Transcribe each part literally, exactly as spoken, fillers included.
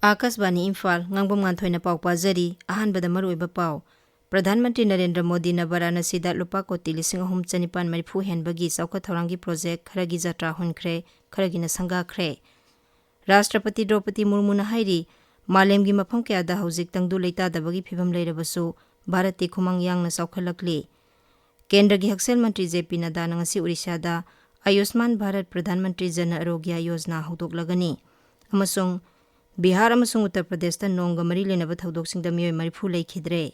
ꯑꯥꯀꯥꯁꯕꯥꯅꯤ ꯏꯝꯐꯥꯜ, ꯉꯥꯡꯕꯝ ꯉꯥꯟꯊꯣꯏꯅ ꯄꯥꯎ ꯄꯥꯖꯔꯤ꯫ ꯑꯍꯥꯟꯕꯗ ꯃꯔꯨꯑꯣꯏꯕ ꯄꯥꯎ꯫ ꯄ꯭ꯔꯙꯥꯟ ꯃꯟꯇ꯭ꯔꯤ ꯅꯔꯦꯟꯗ꯭ꯔ ꯃꯣꯗꯤꯅ ꯕꯥꯔꯥꯅꯁꯤꯗ ꯂꯨꯄꯥ ꯀꯣꯇꯤ ꯂꯤꯁꯤꯡ ꯑꯍꯨꯝ ꯆꯅꯤꯄꯥꯟ ꯃꯔꯤꯐꯨ ꯍꯦꯟꯕꯒꯤ ꯆꯥꯎꯈꯠ ꯊꯧꯔꯥꯡꯒꯤ ꯄ꯭ꯔꯣꯖꯦꯛ ꯈꯔꯒꯤ ꯖꯇ꯭ꯔꯥ ꯍꯨꯟꯈ꯭ꯔꯦ, ꯈꯔꯒꯤꯅ ꯁꯪꯒꯥꯈ꯭ꯔꯦ꯫ ꯔꯥꯁꯇ꯭ꯔꯄꯇꯤ ꯗ꯭ꯔꯧꯄꯗꯤ ꯃꯨꯔꯃꯨꯅ ꯍꯥꯏꯔꯤ, ꯃꯥꯂꯦꯝꯒꯤ ꯃꯐꯝ ꯀꯌꯥꯗ ꯍꯧꯖꯤꯛ ꯇꯪꯗꯨ ꯂꯩꯇꯥꯗꯕꯒꯤ ꯐꯤꯕꯝ ꯂꯩꯔꯕꯁꯨ ꯚꯥꯔꯠꯇꯤ ꯈꯨꯃꯥꯡ ꯌꯥꯡꯅ ꯆꯥꯎꯈꯠꯂꯛꯂꯤ꯫ ꯀꯦꯟꯗ꯭ꯔꯒꯤ ꯍꯛꯁꯦꯜ ꯃꯟꯇ꯭ꯔꯤ ꯖꯦ ꯄꯤ ꯅꯗꯥꯅ ꯉꯁꯤ ꯑꯣꯔꯤꯁꯥꯗ ꯑꯌꯨꯁꯃꯥꯟ ꯚꯥꯔꯠ ꯄ꯭ꯔꯙꯥꯟ ꯃꯟꯇ꯭ꯔꯤ ꯖꯅ ꯑꯔꯣꯒ꯭ꯌ ꯌꯣꯖꯅꯥ ꯍꯧꯗꯣꯛꯂꯒꯅꯤ ꯑꯃꯁꯨꯡ ꯕꯤꯍꯥꯔ ꯑꯃꯁꯨꯡ ꯎꯠꯇꯔ ꯄ꯭ꯔꯗꯦꯁꯇ ꯅꯣꯡꯒ ꯃꯔꯤ ꯂꯩꯅꯕ ꯊꯧꯗꯣꯛꯁꯤꯡꯗ ꯃꯤꯑꯣꯏ ꯃꯔꯤꯐꯨ ꯂꯩꯈꯤꯗ꯭ꯔꯦ꯫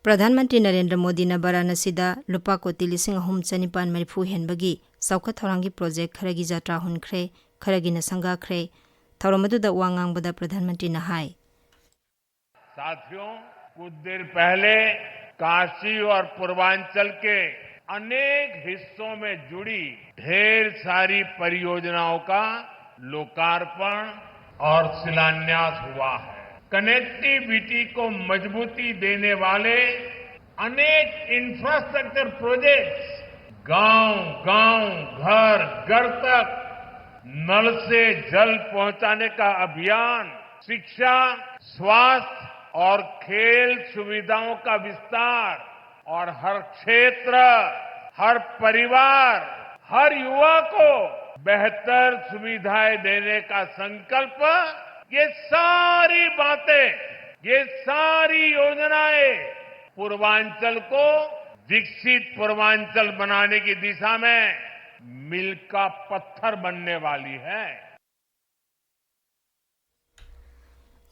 ꯄ꯭ꯔꯙꯥꯟ ꯃꯟꯇ꯭ꯔꯤ ꯅꯔꯦꯟꯗ꯭ꯔ ꯃꯣꯗꯤꯅ ꯕꯥꯔꯥꯅꯁꯤꯗ ꯂꯨꯄꯥ ꯀꯣꯇꯤ ꯂꯤꯁꯤꯡ ꯑꯍꯨꯝ ꯆꯅꯤꯄꯥꯟ ꯃꯔꯤꯐꯨ ꯍꯦꯟꯕꯒꯤ ꯆꯥꯎꯈꯠ ꯊꯧꯔꯥꯡꯒꯤ ꯄ꯭ꯔꯣꯖꯦꯛ ꯈꯔꯒꯤ ꯖꯇ꯭ꯔꯥ ꯍꯨꯟꯈ꯭ꯔꯦ, ꯈꯔꯒꯤꯅ ꯁꯪꯒꯥꯈ꯭ꯔꯦ꯫ ꯊꯧꯔꯝ ꯑꯗꯨꯗ ꯋꯥ ꯉꯥꯡꯕꯗ ꯄ꯭ꯔꯙꯥꯟ ꯃꯟꯇ꯭ꯔꯤꯅ ꯍꯥꯏ, साथियों, कुछ देर पहले काशी और पूर्वांचल के अनेक हिस्सों में जुड़ी ढेर सारी परियोजनाओं का लोकार्पण और शिलान्यास हुआ है। कनेक्टिविटी को मजबूती देने वाले अनेक इंफ्रास्ट्रक्चर प्रोजेक्ट्स, गांव-गांव, घर-घर तक नल से जल पहुंचाने का अभियान, शिक्षा, स्वास्थ्य और खेल सुविधाओं का विस्तार और हर क्षेत्र, हर परिवार, हर युवा को बेहतर सुविधाएं देने का संकल्प, ये सारी बातें, ये सारी योजनाएं पूर्वांचल को विकसित पूर्वांचल बनाने की दिशा में मील का पत्थर बनने वाली है।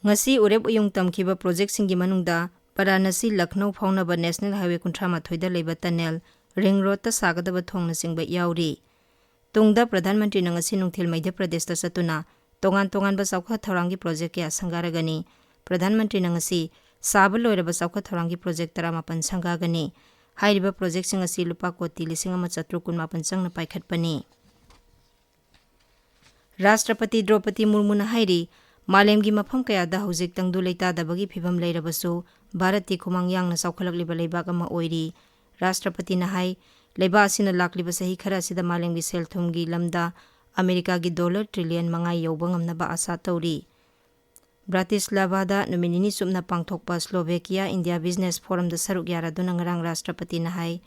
ꯉꯁꯤ ꯎꯔꯦꯞ ꯎꯌꯨꯡ ꯇꯝꯈꯤꯕ ꯄ꯭ꯔꯣꯖꯦꯛꯁꯤꯡꯒꯤ ꯃꯅꯨꯡꯗ ꯕꯥꯔꯥꯅꯁꯤ ꯂꯈꯅꯧ ꯐꯥꯎꯅꯕ ꯅꯦꯁꯅꯦꯜ ꯍꯥꯏꯋꯦ ꯀꯨꯟꯊ꯭ꯔꯥ ꯃꯥꯊꯣꯏꯗ ꯂꯩꯕ ꯇꯅꯦꯜ, ꯔꯤꯡ ꯔꯣꯗꯇ ꯁꯥꯒꯗꯕ ꯊꯣꯡꯅꯆꯤꯡꯕ ꯌꯥꯎꯔꯤ꯫ ꯇꯨꯡꯗ ꯄ꯭ꯔꯙꯥꯟ ꯃꯟꯇ꯭ꯔꯤꯅ ꯉꯁꯤ ꯅꯨꯡꯊꯤꯜ ꯃꯩꯙ꯭ꯌ ꯄ꯭ꯔꯗꯦꯁꯇ ꯆꯠꯇꯨꯅ ꯇꯣꯉꯥꯟ ꯇꯣꯉꯥꯟꯕ ꯆꯥꯎꯈꯠ ꯊꯧꯔꯥꯡꯒꯤ ꯄ꯭ꯔꯣꯖꯦꯛ ꯀꯌꯥ ꯁꯪꯒꯥꯔꯒꯅꯤ꯫ ꯄ꯭ꯔꯙꯥꯟ ꯃꯟꯇ꯭ꯔꯤꯅ ꯉꯁꯤ ꯁꯥꯕ ꯂꯣꯏꯔꯕ ꯆꯥꯎꯈꯠ ꯊꯧꯔꯥꯡꯒꯤ ꯄ꯭ꯔꯣꯖꯦꯛ ꯇꯔꯥꯃꯥꯄꯟ ꯁꯪꯒꯥꯒꯅꯤ꯫ ꯍꯥꯏꯔꯤꯕ ꯄ꯭ꯔꯣꯖꯦꯛꯁꯤꯡ ꯑꯁꯤ ꯂꯨꯄꯥ ꯀꯣꯇꯤ ꯂꯤꯁꯤꯡ ꯑꯃ ꯆꯥꯇ꯭ꯔꯨꯛ ꯀꯨꯟꯃꯥꯄꯟ ꯆꯪꯅ ꯄꯥꯏꯈꯠꯄꯅꯤ꯫ ꯔꯥꯁꯇ꯭ꯔꯄꯇꯤ ꯗ꯭ꯔꯧꯄꯗꯤ ꯃꯨꯔꯃꯨꯅ ꯍꯥꯏꯔꯤ, ꯃꯥꯂꯦꯝꯒꯤ ꯃꯐꯝ ꯀꯌꯥꯗ ꯍꯧꯖꯤꯛ ꯇꯪꯗꯨ ꯂꯩꯇꯥꯗꯕꯒꯤ ꯐꯤꯕꯝ ꯂꯩꯔꯕꯁꯨ, ꯚꯥꯔꯠꯇꯤ ꯈꯨꯃꯥꯡ ꯌꯥꯡꯅ ꯆꯥꯎꯈꯠꯂꯛꯂꯤꯕ ꯂꯩꯕꯥꯛ ꯑꯃ ꯑꯣꯏꯔꯤ꯫ ꯔꯥꯁꯇ꯭ꯔꯄꯇꯤꯅ ꯍꯥꯏ, ꯂꯩꯕꯥꯛ ꯑꯁꯤꯅ ꯂꯥꯛꯂꯤꯕ ꯆꯍꯤ ꯈꯔ ꯑꯁꯤꯗ ꯃꯥꯂꯦꯝꯒꯤ ꯁꯦꯜ ꯊꯨꯝꯒꯤ ꯂꯝꯗ ꯑꯃꯦꯔꯤꯀꯥꯒꯤ ꯗꯣꯂꯔ ꯇ꯭ꯔꯤꯂꯤꯌꯟ ꯃꯉꯥ ꯌꯧꯕ ꯉꯝꯅꯕ ꯑꯥꯁꯥ ꯇꯧꯔꯤ꯫ ꯕ꯭ꯔꯥꯇꯤꯁꯂꯥꯚꯥꯗ ꯅꯨꯃꯤꯠ ꯅꯤꯅꯤ ꯆꯨꯞꯅ ꯄꯥꯡꯊꯣꯛꯄ ꯁ꯭ꯂꯣꯚꯦꯀꯤꯌꯥ ꯏꯟꯗꯤꯌꯥ ꯕꯤꯖꯤꯅꯦꯁ ꯐꯣꯔꯝꯗ ꯁꯔꯨꯛ ꯌꯥꯔꯗꯨꯅ ꯉꯔꯥꯡ ꯔꯥꯁꯇ꯭ꯔꯄꯇꯤꯅ ꯍꯥꯏ,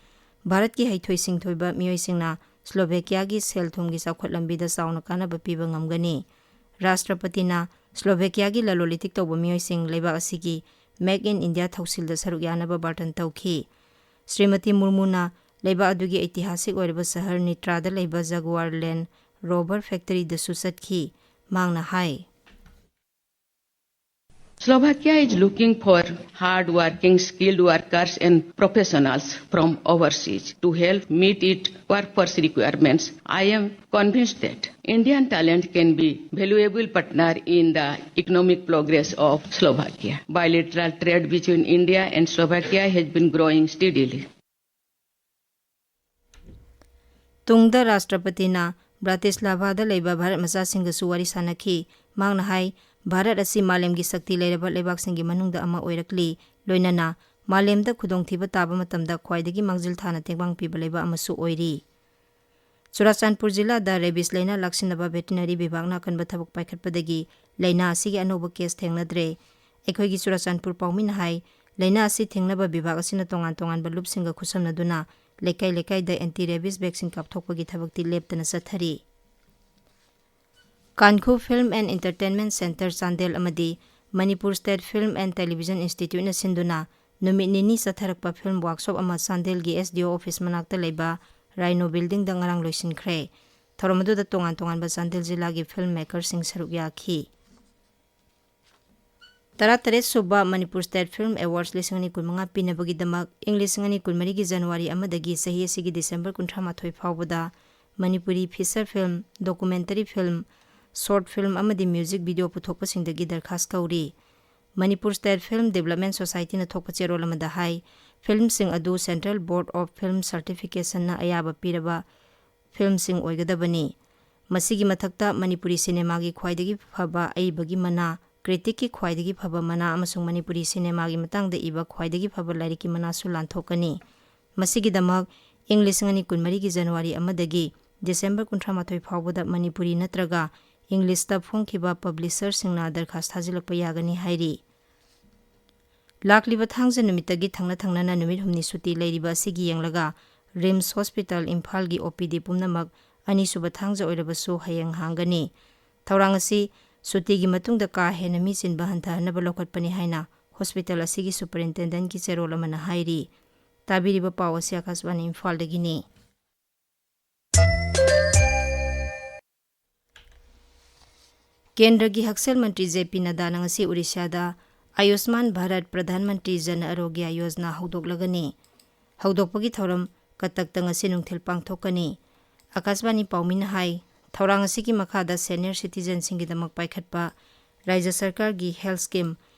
ꯚꯥꯔꯠꯀꯤ ꯍꯩꯊꯣꯏ ꯁꯤꯡꯊꯣꯏꯕ ꯃꯤꯑꯣꯏꯁꯤꯡꯅ ꯁ꯭ꯂꯣꯚꯦꯀꯤꯌꯥꯒꯤ ꯁꯦꯜ ꯊꯨꯝꯒꯤ ꯆꯥꯎꯈꯠ ꯂꯝꯕꯤꯗ ꯆꯥꯎꯅ ꯀꯥꯟꯅꯕ ꯄꯤꯕ ꯉꯝꯒꯅꯤ꯫ ꯔꯥꯁꯇ꯭ꯔꯄꯇꯤꯅ ꯁ꯭ꯂꯣꯚꯦꯀꯤꯌꯥꯒꯤ ꯂꯂꯣꯟ ꯏꯇꯤꯛ ꯇꯧꯕ ꯃꯤꯑꯣꯏꯁꯤꯡ ꯂꯩꯕꯥꯛ ꯑꯁꯤꯒꯤ Make in India ꯊꯧꯁꯤꯜꯗ ꯁꯔꯨꯛ ꯌꯥꯅꯕ ꯕꯥꯔꯇꯟ ꯇꯧꯈꯤ꯫ ꯁ꯭ꯔꯤꯃꯇꯤ ꯃꯨꯔꯃꯨꯅ ꯂꯩꯕꯥꯛ ꯑꯗꯨꯒꯤ ꯏꯇꯤꯍꯥꯁꯤꯛ ꯑꯣꯏꯔꯕ ꯁꯍꯔ ꯅꯤꯇ꯭ꯔꯥꯗ ꯂꯩꯕ ꯖꯒꯨꯋꯥꯔ ꯂꯦꯟ ꯔꯣꯚꯔ ꯐꯦꯛꯇꯔꯤꯗꯁꯨ ꯆꯠꯈꯤ꯫ ꯃꯍꯥꯛꯅ ꯍꯥꯏ, Slovakia is looking for hard-working, skilled workers and professionals from overseas to help meet its workforce requirements. I am convinced that Indian talent can be valuable partner in the economic progress of Slovakia. Bilateral trade between India and Slovakia has been growing steadily. ꯇꯨꯡꯗ ꯔꯥꯁꯇ꯭ꯔꯄꯇꯤꯅ ꯕ꯭ꯔꯥꯇꯤꯁꯂꯥꯚꯥꯗ ꯂꯩꯕ ꯚꯥꯔꯠ ꯃꯆꯥꯁꯤꯡꯒꯁꯨ ꯋꯥꯔꯤ ꯁꯥꯅꯈꯤ꯫ ꯃꯍꯥꯛꯅ ꯍꯥꯏ, ꯚꯥꯔꯠ ꯑꯁꯤ ꯃꯥꯂꯦꯝꯒꯤ ꯁꯛꯇꯤ ꯂꯩꯔꯕ ꯂꯩꯕꯥꯛꯁꯤꯡꯒꯤ ꯃꯅꯨꯡꯗ ꯑꯃ ꯑꯣꯏꯔꯛꯂꯤ, ꯂꯣꯏꯅꯅ ꯃꯥꯂꯦꯝꯗ ꯈꯨꯗꯣꯡꯊꯤꯕ ꯇꯥꯕ ꯃꯇꯝꯗ ꯈ꯭ꯋꯥꯏꯗꯒꯤ ꯃꯥꯡꯖꯤꯜ ꯊꯥꯅ ꯇꯦꯡꯕꯥꯡ ꯄꯤꯕ ꯂꯩꯕꯥꯛ ꯑꯃꯁꯨ ꯑꯣꯏꯔꯤ꯫ ꯆꯨꯔꯥꯆꯥꯟꯄꯨꯔ ꯖꯤꯂꯥꯗ ꯔꯦꯕꯤꯁ ꯂꯥꯏꯅꯥ ꯂꯥꯛꯁꯤꯟꯅꯕ ꯚꯦꯇꯤꯅꯔꯤ ꯕꯤꯚꯥꯒꯅ ꯑꯀꯟꯕ ꯊꯕꯛ ꯄꯥꯏꯈꯠꯄꯗꯒꯤ ꯂꯥꯏꯅꯥ ꯑꯁꯤꯒꯤ ꯑꯅꯧꯕ ꯀꯦꯁ ꯊꯦꯡꯅꯗ꯭ꯔꯦ꯫ ꯑꯩꯈꯣꯏꯒꯤ ꯆꯨꯔꯥꯆꯥꯟꯄꯨꯔ ꯄꯥꯎꯃꯤꯅ ꯍꯥꯏ, ꯂꯥꯏꯅꯥ ꯑꯁꯤ ꯊꯦꯡꯅꯕ ꯕꯤꯚꯥꯒ ꯑꯁꯤꯅ ꯇꯣꯉꯥꯟ ꯇꯣꯉꯥꯟꯕ ꯂꯨꯞꯁꯤꯡꯒ ꯈꯨꯠꯁꯝꯅꯗꯨꯅ ꯂꯩꯀꯥꯏ ꯂꯩꯀꯥꯏꯗ ꯑꯦꯟꯇꯤ ꯔꯦꯕꯤꯁ ꯚꯦꯛꯁꯤꯟ ꯀꯥꯞꯊꯣꯛꯄꯒꯤ ꯊꯕꯛꯇꯤ ꯂꯦꯞꯇꯅ ꯆꯠꯊꯔꯤ꯫ ꯀꯥꯟꯈꯨ Film and Entertainment Centre Chandel ꯑꯃꯗꯤ Manipur State Film and Television Instituteꯅ ꯁꯤꯟꯗꯨꯅ ꯅꯨꯃꯤꯠ ꯅꯤꯅꯤ ꯆꯠꯊꯔꯛꯄ film workshop ꯑꯃ ꯆꯥꯟꯗꯦꯜꯒꯤ S D O office ꯃꯅꯥꯛꯇ ꯂꯩꯕ Rhino Buildingꯗ ꯉꯔꯥꯡ ꯂꯣꯏꯁꯤꯟꯈ꯭ꯔꯦ꯫ ꯊꯧꯔꯝ ꯑꯗꯨꯗ ꯇꯣꯉꯥꯟ ꯇꯣꯉꯥꯟꯕ ꯆꯥꯟꯗꯦꯜ ꯖꯤꯂꯥꯒꯤ film makerꯁꯤꯡ ꯁꯔꯨꯛ ꯌꯥꯈꯤ꯫ ꯇꯔꯥꯇꯔꯦꯠ ꯁꯨꯕ ꯃꯅꯤꯄꯨꯔ State Film Awards ꯂꯤꯁꯤꯡ ꯑꯅꯤ ꯀꯨꯟꯃꯉꯥ ꯄꯤꯅꯕꯒꯤꯗꯃꯛ ꯏꯪ ꯂꯤꯁꯤꯡ ꯑꯅꯤ ꯀꯨꯟꯃꯔꯤꯒꯤ ꯖꯅꯋꯥꯔꯤ ꯑꯃꯗꯒꯤ ꯆꯍꯤ ꯑꯁꯤꯒꯤ ꯗꯤꯁꯦꯝꯕꯔ ꯀꯨꯟꯊ꯭ꯔꯥ ꯃꯥꯊꯣꯏ ꯐꯥꯎꯕꯗ Manipuri feature film, documentary film, short film ꯑꯃꯗꯤ music video ꯄꯨꯊꯣꯛꯄꯁꯤꯡꯗꯒꯤ ꯗꯔꯈꯥꯁ ꯀꯧꯔꯤ꯫ Manipur State Film Development Societyꯅ ꯊꯣꯛꯄ ꯆꯦꯔꯣꯜ ꯑꯃꯗ ꯍꯥꯏ, filmꯁꯤꯡ ꯑꯗꯨ Central Board of Film Certificationꯅ ꯑꯌꯥꯕ ꯄꯤꯔꯕ filmꯁꯤꯡ ꯑꯣꯏꯒꯗꯕꯅꯤ꯫ ꯃꯁꯤꯒꯤ ꯃꯊꯛꯇ ꯃꯅꯤꯄꯨꯔꯤ ꯁꯤꯅꯦꯃꯥꯒꯤ ꯈ꯭ꯋꯥꯏꯗꯒꯤ ꯐꯕ ꯑꯏꯕꯒꯤ ꯃꯅꯥ, ꯀ꯭ꯔꯤꯇꯤꯛꯀꯤ ꯈ꯭ꯋꯥꯏꯗꯒꯤ ꯐꯕ ꯃꯅꯥ ꯑꯃꯁꯨꯡ ꯃꯅꯤꯄꯨꯔꯤ ꯁꯤꯅꯦꯃꯥꯒꯤ ꯃꯇꯥꯡꯗ ꯏꯕ ꯈ꯭ꯋꯥꯏꯗꯒꯤ ꯐꯕ ꯂꯥꯏꯔꯤꯛꯀꯤ ꯃꯅꯥꯁꯨ ꯂꯥꯟꯊꯣꯛꯀꯅꯤ꯫ ꯃꯁꯤꯒꯤꯗꯃꯛ ꯏꯪ ꯂꯤꯁꯤꯡ ꯑꯅꯤ ꯀꯨꯟꯃꯔꯤꯒꯤ ꯖꯅꯋꯥꯔꯤ ꯑꯃꯗꯒꯤ ꯗꯤꯁꯦꯝꯕꯔ ꯀꯨꯟꯊ꯭ꯔꯥ ꯃꯥꯊꯣꯏ ꯐꯥꯎꯕꯗ ꯃꯅꯤꯄꯨꯔꯤ ꯅꯠꯇ꯭ꯔꯒ ꯏꯪꯂꯤꯁꯇ ꯐꯣꯡꯈꯤꯕ ꯄꯕ꯭ꯂꯤꯁꯔꯁꯤꯡꯅ ꯗꯔꯈꯥꯁ ꯊꯥꯖꯤꯜꯂꯛꯄ ꯌꯥꯒꯅꯤ ꯍꯥꯏꯔꯤ꯫ ꯂꯥꯛꯂꯤꯕ ꯊꯥꯡꯖ ꯅꯨꯃꯤꯠꯇꯒꯤ ꯊꯪꯅ ꯊꯪꯅꯅ ꯅꯨꯃꯤꯠ ꯍꯨꯝꯅꯤ ꯁꯨꯇꯤ ꯂꯩꯔꯤꯕ ꯑꯁꯤꯒꯤ ꯌꯦꯡꯂꯒ ꯔꯤꯝꯁ ꯍꯣꯁꯄꯤꯇꯥꯜ ꯏꯝꯐꯥꯜꯒꯤ ꯑꯣ ꯄꯤ ꯗꯤ ꯄꯨꯝꯅꯃꯛ ꯑꯅꯤꯁꯨꯕ ꯊꯥꯡꯖ ꯑꯣꯏꯔꯕꯁꯨ ꯍꯌꯦꯡ ꯍꯥꯡꯒꯅꯤ꯫ ꯊꯧꯔꯥꯡ ꯑꯁꯤ ꯁꯨꯇꯤꯒꯤ ꯃꯇꯨꯡꯗ ꯀꯥ ꯍꯦꯟꯅ ꯃꯤ ꯆꯤꯟꯕ ꯍꯟꯊꯍꯟꯅꯕ ꯂꯧꯈꯠꯄꯅꯤ ꯍꯥꯏꯅ ꯍꯣꯁꯄꯤꯇꯥꯜ ꯑꯁꯤꯒꯤ ꯁꯨꯄꯔꯤꯟꯇꯦꯟꯗꯦꯟꯠꯀꯤ ꯆꯦꯔꯣꯜ ꯑꯃꯅ ꯍꯥꯏꯔꯤ꯫ ꯇꯥꯕꯤꯔꯤꯕ ꯄꯥꯎ ꯑꯁꯤ ꯑꯀꯥꯁꯕꯥꯅꯤ ꯏꯝꯐꯥꯜꯗꯒꯤꯅꯤ꯫ ꯀꯦꯟꯗ꯭ꯔꯒꯤ ꯍꯛꯁꯦꯜ ꯃꯟꯇ꯭ꯔꯤ ꯖꯦ ꯄꯤ ꯅꯗꯥꯅ ꯉꯁꯤ ꯎꯔꯤꯁ꯭ꯌꯥꯗ ꯑꯌꯨꯁꯃꯥꯟ ꯚꯥꯔꯠ ꯄ꯭ꯔꯙꯥꯟ ꯃꯟꯇ꯭ꯔꯤ ꯖꯟ ꯑꯔꯣꯒ꯭ꯌ ꯌꯣꯖꯅꯥ ꯍꯧꯗꯣꯛꯂꯒꯅꯤ꯫ ꯍꯧꯗꯣꯛꯄꯒꯤ ꯊꯧꯔꯝ ꯀꯇꯛꯇ ꯉꯁꯤ ꯅꯨꯡꯊꯤꯜ ꯄꯥꯡꯊꯣꯛꯀꯅꯤ꯫ ꯑꯀꯥꯁꯕꯥꯅꯤ ꯄꯥꯎꯃꯤꯅ ꯍꯥꯏ, ꯊꯧꯔꯥꯡ ꯑꯁꯤꯒꯤ ꯃꯈꯥꯗ ꯁꯦꯅꯤꯌꯔ ꯁꯤꯇꯤꯖꯟꯁꯤꯡꯒꯤꯗꯃꯛ ꯄꯥꯏꯈꯠꯄ ꯔꯥꯖ꯭ꯌ ꯁꯔꯀꯥꯔꯒꯤ ꯍꯦꯜꯊ ꯁ꯭ꯀꯤꯝ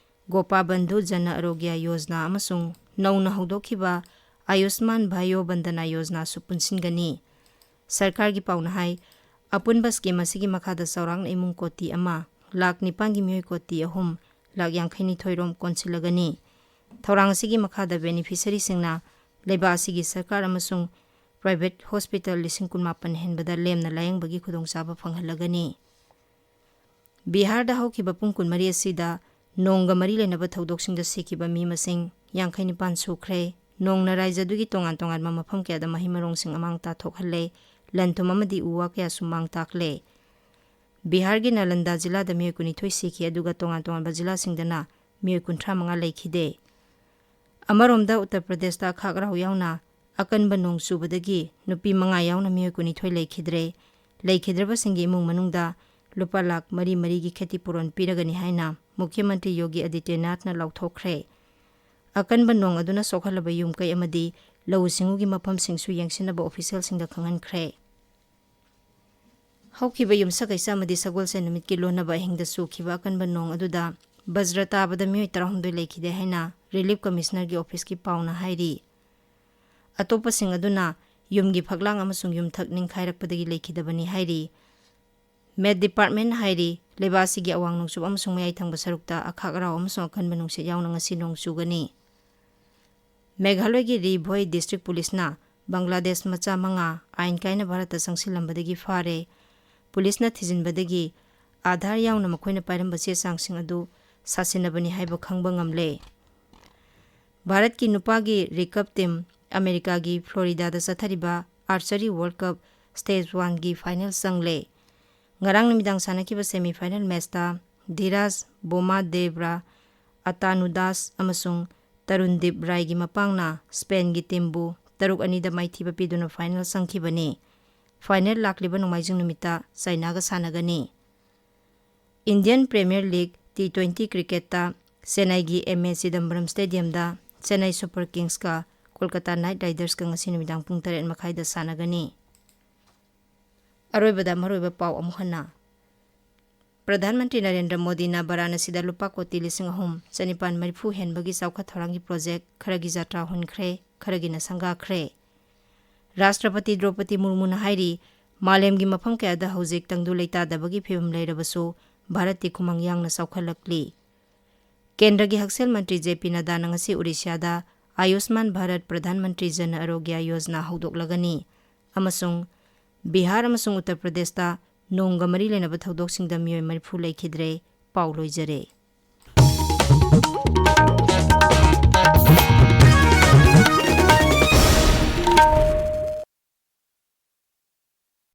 ꯒꯣꯄꯥ ꯕꯟꯙꯨ ꯖꯟ ꯑꯔꯣꯒ꯭ꯌ ꯌꯣꯖꯅꯥ ꯑꯃꯁꯨꯡ ꯅꯧꯅ ꯍꯧꯗꯣꯛꯈꯤꯕ ꯑꯌꯨꯁꯃꯥꯟ ꯚꯥꯌꯣ ꯕꯟꯗꯅꯥ ꯌꯣꯖꯅꯥꯁꯨ ꯄꯨꯟꯁꯤꯟꯒꯅꯤ꯫ ꯁꯔꯀꯥꯔꯒꯤ ꯄꯥꯎꯅ ꯍꯥꯏ, ꯑꯄꯨꯟꯕ ꯁ꯭ꯀꯤꯝ ꯑꯁꯤꯒꯤ ꯃꯈꯥꯗ ꯆꯥꯎꯔꯥꯛꯅ ꯏꯃꯨꯡ ꯀꯣꯇꯤ ꯑꯃ, ꯂꯥꯈ ꯅꯤꯄꯥꯟꯒꯤ ꯃꯤꯑꯣꯏ ꯀꯣꯇꯤ ꯑꯍꯨꯝ, ꯂꯥꯈ ꯌꯥꯡꯈꯩꯅꯤꯊꯣꯏ ꯔꯣꯝ ꯀꯣꯟꯁꯤꯜꯂꯒꯅꯤ꯫ ꯊꯧꯔꯥꯡ ꯑꯁꯤꯒꯤ ꯃꯈꯥꯗ ꯕꯦꯅꯤꯐꯤꯁꯔꯤꯁꯤꯡꯅ ꯂꯩꯕꯥꯛ ꯑꯁꯤꯒꯤ ꯁꯔꯀꯥꯔ ꯑꯃꯁꯨꯡ ꯄ꯭ꯔꯥꯏꯚꯦꯠ ꯍꯣꯁꯄꯤꯇꯥꯜ ꯂꯤꯁꯤꯡ ꯀꯨꯟꯃꯥꯄꯟ ꯍꯦꯟꯕꯗ ꯂꯦꯝꯅ ꯂꯥꯌꯦꯡꯕꯒꯤ ꯈꯨꯗꯣꯡꯆꯥꯕ ꯐꯪꯍꯜꯂꯒꯅꯤ꯫ ꯕꯤꯍꯥꯔꯗ ꯍꯧꯈꯤꯕ ꯄꯨꯡ ꯀꯨꯟꯃꯔꯤ ꯑꯁꯤꯗ ꯅꯣꯡꯒ ꯃꯔꯤ ꯂꯩꯅꯕ ꯊꯧꯗꯣꯛꯁꯤꯡꯗ ꯁꯤꯈꯤꯕ ꯃꯤ ꯃꯁꯤꯡ ꯌꯥꯡꯈꯩ ꯅꯤꯄꯥꯟ ꯁꯨꯈ꯭ꯔꯦ꯫ ꯅꯣꯡꯅ ꯔꯥꯖ꯭ꯌꯗꯨꯒꯤ ꯇꯣꯉꯥꯟ ꯇꯣꯉꯥꯟꯕ ꯃꯐꯝ ꯀꯌꯥꯗ ꯃꯍꯩ ꯃꯔꯣꯡꯁꯤꯡ ꯑꯃꯥꯡ ꯇꯥꯊꯣꯛꯍꯜꯂꯦ꯫ ꯂꯟ ꯊꯨꯝ ꯑꯃꯗꯤ ꯎ ꯋꯥ ꯀꯌꯥꯁꯨ ꯃꯥꯡ ꯇꯥꯛꯂꯦ꯫ ꯕꯤꯍꯥꯔꯒꯤ ꯅꯥꯂꯟꯗꯥ ꯖꯤꯂꯥꯗ ꯃꯤꯑꯣꯏ ꯀꯨꯟꯅꯤꯊꯣꯏ ꯁꯤꯈꯤ, ꯑꯗꯨꯒ ꯇꯣꯉꯥꯟ ꯇꯣꯉꯥꯟꯕ ꯖꯤꯂꯥꯁꯤꯡꯗꯅ ꯃꯤꯑꯣꯏ ꯀꯨꯟꯊ꯭ꯔꯥ ꯃꯉꯥ ꯂꯩꯈꯤꯗꯦ꯫ ꯑꯃꯔꯣꯝꯗ, ꯎꯠꯇꯔ ꯄ꯭ꯔꯗꯦꯁꯇ ꯑꯈꯥꯛ ꯑꯔꯥꯎ ꯌꯥꯎꯅ ꯑꯀꯟꯕ ꯅꯣꯡ ꯆꯨꯕꯗꯒꯤ ꯅꯨꯄꯤ ꯃꯉꯥ ꯌꯥꯎꯅ ꯃꯤꯑꯣꯏ ꯀꯨꯟꯅꯤꯊꯣꯏ ꯂꯩꯈꯤꯗ꯭ꯔꯦ꯫ ꯂꯩꯈꯤꯗ꯭ꯔꯕꯁꯤꯡꯒꯤ ꯏꯃꯨꯡ ꯃꯅꯨꯡꯗ ꯂꯨꯄꯥ ꯂꯥꯈ ꯃꯔꯤ ꯃꯔꯤꯒꯤ ꯈꯦꯇꯤ ꯄꯨꯔꯣꯟ ꯄꯤꯔꯒꯅꯤ ꯍꯥꯏꯅ ꯃꯨꯈ꯭ꯌ ꯃꯟꯇ꯭ꯔꯤ ꯌꯣꯒꯤ ꯑꯥꯗꯤꯇ꯭ꯌꯅꯥꯊꯅ ꯂꯥꯎꯊꯣꯛꯈ꯭ꯔꯦ꯫ ꯑꯀꯟꯕ ꯅꯣꯡ ꯑꯗꯨꯅ ꯁꯣꯛꯍꯜꯂꯕ ꯌꯨꯝ ꯀꯩ ꯑꯃꯗꯤ ꯂꯧꯎ ꯁꯤꯡꯎꯒꯤ ꯃꯐꯝꯁꯤꯡꯁꯨ ꯌꯦꯡꯁꯤꯟꯅꯕ ꯑꯣꯐꯤꯁꯤꯌꯦꯜꯁꯤꯡꯗ ꯈꯪꯍꯟꯈ꯭ꯔꯦ꯫ ꯍꯧꯈꯤꯕ ꯌꯨꯝꯁꯀꯩꯁ ꯑꯃꯗꯤ ꯁꯒꯣꯜꯁꯦꯟ ꯅꯨꯃꯤꯠꯀꯤ ꯂꯣꯟꯅꯕ ꯑꯍꯤꯡꯗ ꯆꯨꯈꯤꯕ ꯑꯀꯟꯕ ꯅꯣꯡ ꯑꯗꯨꯗ ꯕꯖ꯭ꯔ ꯇꯥꯕꯗ ꯃꯤꯑꯣꯏ ꯇꯔꯥꯍꯨꯝꯗꯣꯏ ꯂꯩꯈꯤꯗꯦ ꯍꯥꯏꯅ ꯔꯤꯂꯤꯐ ꯀꯃꯤꯁꯅꯔꯒꯤ ꯑꯣꯐꯤꯁꯀꯤ ꯄꯥꯎꯅ ꯍꯥꯏꯔꯤ꯫ ꯑꯇꯣꯞꯄꯁꯤꯡ ꯑꯗꯨꯅ ꯌꯨꯝꯒꯤ ꯐꯛꯂꯥꯡ ꯑꯃꯁꯨꯡ ꯌꯨꯝꯊꯛ ꯅꯤꯡꯈꯥꯏꯔꯛꯄꯗꯒꯤ ꯂꯩꯈꯤꯗꯕꯅꯤ ꯍꯥꯏꯔꯤ꯫ Met Department ꯍꯥꯏꯔꯤ, ꯂꯩꯕꯥꯛ ꯑꯁꯤꯒꯤ ꯑꯋꯥꯡ ꯅꯣꯡꯆꯨꯞ ꯑꯃꯁꯨꯡ ꯃꯌꯥꯏ ꯊꯪꯕ ꯁꯔꯨꯛꯇ ꯑꯈꯥꯛ ꯑꯔꯥꯎ ꯑꯃꯁꯨꯡ ꯑꯀꯟꯕ ꯅꯨꯡꯁꯤꯠ ꯌꯥꯎꯅ ꯉꯁꯤ ꯅꯣꯡ ꯆꯨꯒꯅꯤ꯫ ꯃꯦꯘꯥꯂꯌꯒꯤ ꯔꯤ ꯚꯣꯏ District Policeꯅ ꯕꯪꯒ꯭ꯂꯥꯗꯦꯁ ꯃꯆꯥ ꯃꯉꯥ ꯑꯥꯏꯟ ꯀꯥꯏꯅ ꯚꯥꯔꯠꯇ ꯆꯪꯁꯤꯜꯂꯝꯕꯗꯒꯤ ꯐꯥꯔꯦ꯫ ꯄꯨꯂꯤꯁꯅ ꯊꯤꯖꯤꯟꯕꯗꯒꯤ ꯑꯥꯙꯥꯔ ꯌꯥꯎꯅ ꯃꯈꯣꯏꯅ ꯄꯥꯏꯔꯝꯕ ꯆꯦ ꯆꯥꯡꯁꯤꯡ ꯑꯗꯨ ꯁꯥꯁꯤꯟꯅꯕꯅꯤ ꯍꯥꯏꯕ ꯈꯪꯕ ꯉꯝꯂꯦ꯫ ꯚꯥꯔꯠꯀꯤ ꯅꯨꯄꯥꯒꯤ ꯔꯤꯀꯔꯚ ꯇꯤꯝ ꯑꯃꯦꯔꯤꯀꯥꯒꯤ ꯐ꯭ꯂꯣꯔꯤꯗꯥꯗ ꯆꯠꯊꯔꯤꯕ Archery World Cup Stage Oneꯒꯤ ꯐꯥꯏꯅꯦꯜ ꯆꯪꯂꯦ꯫ ꯉꯔꯥꯡ ꯅꯨꯃꯤꯗꯥꯡ ꯁꯥꯟꯅꯈꯤꯕ semi final matchꯇ ꯙꯤꯔꯥꯖ ꯕꯣꯃꯥꯗꯦꯕ꯭ꯔꯥ, ꯑꯇꯥꯅꯨꯗꯥꯁ ꯑꯃꯁꯨꯡ ꯇꯔꯨꯟꯗꯤꯞ ꯔꯥꯏꯒꯤ ꯃꯄꯥꯡꯅ ꯁ꯭ꯄꯦꯟꯒꯤ ꯇꯤꯝꯕꯨ ꯇꯔꯨꯛ ꯑꯅꯤꯗ ꯃꯥꯏꯊꯤꯕ ꯄꯤꯗꯨꯅ ꯐꯥꯏꯅꯦꯜ ꯆꯪꯈꯤꯕꯅꯤ꯫ ꯐꯥꯏꯅꯦꯜ ꯂꯥꯛꯂꯤꯕ ꯅꯣꯡꯃꯥꯏꯖꯤꯡ ꯅꯨꯃꯤꯠꯇ ꯆꯥꯏꯅꯥꯒ ꯁꯥꯟꯅꯒꯅꯤ꯫ Indian Premier League T twenty cricketꯇ ꯆꯦꯟꯅꯥꯏꯒꯤ ꯑꯦꯝ ꯑꯦ ꯆꯤꯗꯝꯕꯔꯝ ꯁ꯭ꯇꯦꯗꯤꯌꯝꯗ ꯆꯦꯟꯅꯥꯏ ꯁꯨꯄꯔ ꯀꯤꯡꯁꯀ ꯀꯣꯜꯀꯇꯥ ꯅꯥꯏꯠ ꯔꯥꯏꯗꯔꯁꯀ ꯉꯁꯤ ꯅꯨꯃꯤꯗꯥꯡ ꯄꯨꯡ ꯇꯔꯦꯠ ꯃꯈꯥꯏꯗ ꯁꯥꯟꯅꯒꯅꯤ꯫ ꯑꯔꯣꯏꯕꯗ ꯃꯔꯨꯑꯣꯏꯕ ꯄꯥꯎ ꯑꯃꯨꯛ ꯍꯟꯅ꯫ ꯄ꯭ꯔꯙꯥꯟ ꯃꯟꯇ꯭ꯔꯤ ꯅꯔꯦꯟꯗ꯭ꯔ ꯃꯣꯗꯤꯅ ꯕꯔꯥꯅꯁꯤꯗ ꯂꯨꯄꯥ ꯀꯣꯇꯤ ꯂꯤꯁꯤꯡ ꯑꯍꯨꯝ ꯆꯅꯤꯄꯥꯟ ꯃꯔꯤꯐꯨ ꯍꯦꯟꯕꯒꯤ ꯆꯥꯎꯈꯠ ꯊꯧꯔꯥꯡꯒꯤ ꯄ꯭ꯔꯣꯖꯦꯛ ꯈꯔꯒꯤ ꯖꯥꯇ꯭ꯔꯥ ꯍꯨꯟꯈ꯭ꯔꯦ, ꯈꯔꯒꯤꯅ ꯁꯪꯒꯥꯈ꯭ꯔꯦ꯫ ꯔꯥꯁꯇ꯭ꯔꯄꯇꯤ ꯗ꯭ꯔꯧꯄꯗꯤ ꯃꯨꯔꯃꯨꯅ ꯍꯥꯏꯔꯤ, ꯃꯥꯂꯦꯝꯒꯤ ꯃꯐꯝ ꯀꯌꯥꯗ ꯍꯧꯖꯤꯛ ꯇꯪꯗꯨ ꯂꯩꯇꯥꯗꯕꯒꯤ ꯐꯤꯕꯝ ꯂꯩꯔꯕꯁꯨ ꯚꯥꯔꯠꯇꯤ ꯈꯨꯃꯥꯡ ꯌꯥꯡꯅ ꯆꯥꯎꯈꯠꯂꯛꯂꯤ꯫ ꯀꯦꯟꯗ꯭ꯔꯒꯤ ꯍꯛꯁꯦꯜ ꯃꯟꯇ꯭ꯔꯤ ꯖꯦ ꯄꯤ ꯅꯗꯥꯅ ꯉꯁꯤ ꯎꯔꯤꯁ꯭ꯌꯥꯗ ꯑꯌꯨꯁꯃꯥꯟ ꯚꯥꯔꯠ ꯄ꯭ꯔꯙꯥꯟ ꯃꯟꯇ꯭ꯔꯤ ꯖꯟ ꯑꯔꯣꯒ꯭ꯌ ꯌꯣꯖꯅꯥ ꯍꯧꯗꯣꯛꯂꯒꯅꯤ ꯑꯃꯁꯨꯡ ꯕꯤꯍꯥꯔ ꯑꯃꯁꯨꯡ ꯎꯠꯇꯔ ꯄ꯭ꯔꯗꯦꯁꯇ ꯅꯣꯡꯒ ꯃꯔꯤ ꯂꯩꯅꯕ ꯊꯧꯗꯣꯛꯁꯤꯡꯗ ꯃꯤꯑꯣꯏ ꯃꯔꯤꯐꯨ ꯂꯩꯈꯤꯗ꯭ꯔꯦ꯫ ꯄꯥꯎ ꯂꯣꯏꯖꯔꯦ꯫